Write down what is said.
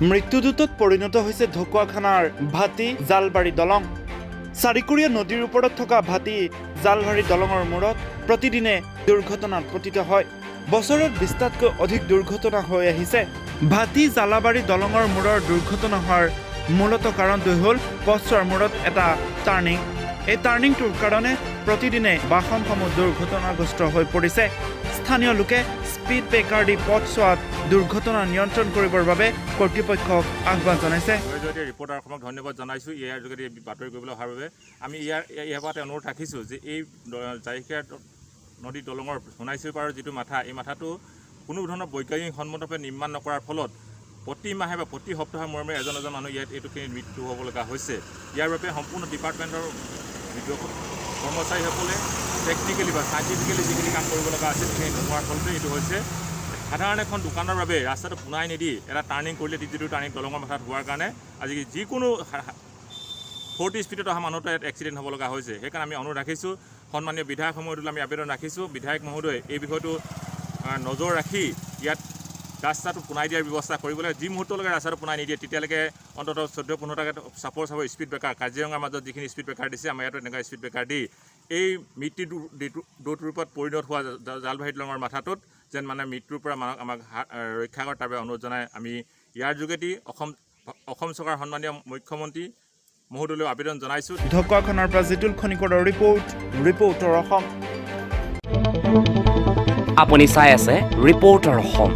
মৃত্যুদূতত পৰিণত হৈছে ঢকুৱাখানাৰ ভাটি জালবাৰী দলং। চাৰিকুৰীয়া নদীৰ ওপৰত থকা ভাটি জালবাৰী দলঙৰ মূৰত প্ৰতিদিনে দুৰ্ঘটনাত পতিত হয়। বছৰত 20টাতকৈ অধিক দুৰ্ঘটনা হৈ আহিছে। ভাটি জালাবাৰী দলঙৰ মূৰৰ দুৰ্ঘটনা হোৱাৰ মূলত কাৰণটো হ'ল পথছোৱাৰ মূৰত এটা টাৰ্ণিং। এই টাৰ্ণিংটোৰ কাৰণে প্ৰতিদিনে বাহনসমূহ দুৰ্ঘটনাগ্ৰস্ত হৈ পৰিছে। স্থানীয় লোকে স্পীড ব্ৰেকাৰ দি পথছোৱাত দুৰ্ঘটনা নিয়ন্ত্ৰণ কৰিবৰ বাবে কৰ্তৃপক্ষক আহ্বান জনাইছে। জৰিয়তে ৰিপৰ্টাৰ অসমক ধন্যবাদ জনাইছোঁ, ইয়াৰ যোগেদি বাতৰি কৰিবলৈ অহাৰ বাবে। আমি ইয়াৰ পৰা অনুৰোধ ৰাখিছোঁ যে এই জাৰিশিয়া নদী দলঙৰ সোণাইচুৰি পাৰৰ যিটো মাথা, এই মাথাটো কোনো ধৰণৰ বৈজ্ঞানিক সন্মতভাৱে নিৰ্মাণ নকৰাৰ ফলত প্ৰতি মাহে বা প্ৰতি সপ্তাহৰ মূৰে মূৰে এজন এজন মানুহ ইয়াত এইটোখিনি মৃত্যু হ'ব লগা হৈছে। ইয়াৰ বাবে সম্পূৰ্ণ ডিপাৰ্টমেণ্টৰ কৰ্মচাৰীসকলে টেকনিকেলি বা চাইণ্টিফিকেলি যিখিনি কাম কৰিব লগা আছিল, সেইখিনি নোহোৱাৰ ফলতে এইটো হৈছে। সাধাৰণ এখন দোকানৰ বাবে ৰাস্তাটো পোনাই নিদি এটা টাৰ্ণিং কৰিলে, যিটো টাৰ্ণিং দলঙৰ মাথাত হোৱাৰ কাৰণে আজি যিকোনো 40 স্পীডত অহা মানুহটো ইয়াত এক্সিডেণ্ট হ'ব লগা হৈছে। সেইকাৰণে আমি অনুৰোধ ৰাখিছোঁ, সন্মানীয় বিধায়ক মহোদয়লৈ আমি আবেদন ৰাখিছোঁ, বিধায়ক মহোদয়ে এই বিষয়টো নজৰ ৰাখি ইয়াত ৰাস্তাটো পোনাই দিয়াৰ ব্যৱস্থা কৰিব লাগে। যি মুহূৰ্তলৈকে ৰাস্তাটো পোনাই নিদিয়ে, তেতিয়ালৈকে অন্ততঃ 14-15টাকৈ চাপৰ চাপৰ স্পীড ব্ৰেকাৰ, কাজিৰঙাৰ মাজত যিখিনি স্পীড ব্ৰেকাৰ দিছে, আমাৰ ইয়াতো তেনেকুৱা স্পীড ব্ৰেকাৰ দি এই মৃত্যু দূত ৰূপত পৰিণত হোৱা জালবাৰী দলঙৰ মাথাটোত যেন মানে মৃত্যুৰ পৰা মানুহক আমাক ৰক্ষা কৰে, তাৰ বাবে অনুৰোধ জনাই আমি ইয়াৰ যোগেদি অসম চৰকাৰৰ সন্মানীয় মুখ্যমন্ত্ৰী মহোদয়লৈ আবেদন জনাইছোঁ। ঢকুৱাখনাৰ পৰা জিতুল খনিকৰৰ ৰিপৰ্ট, ৰিপৰ্টাৰ অসম। আপুনি চাই আছে ৰিপৰ্টাৰ অসম।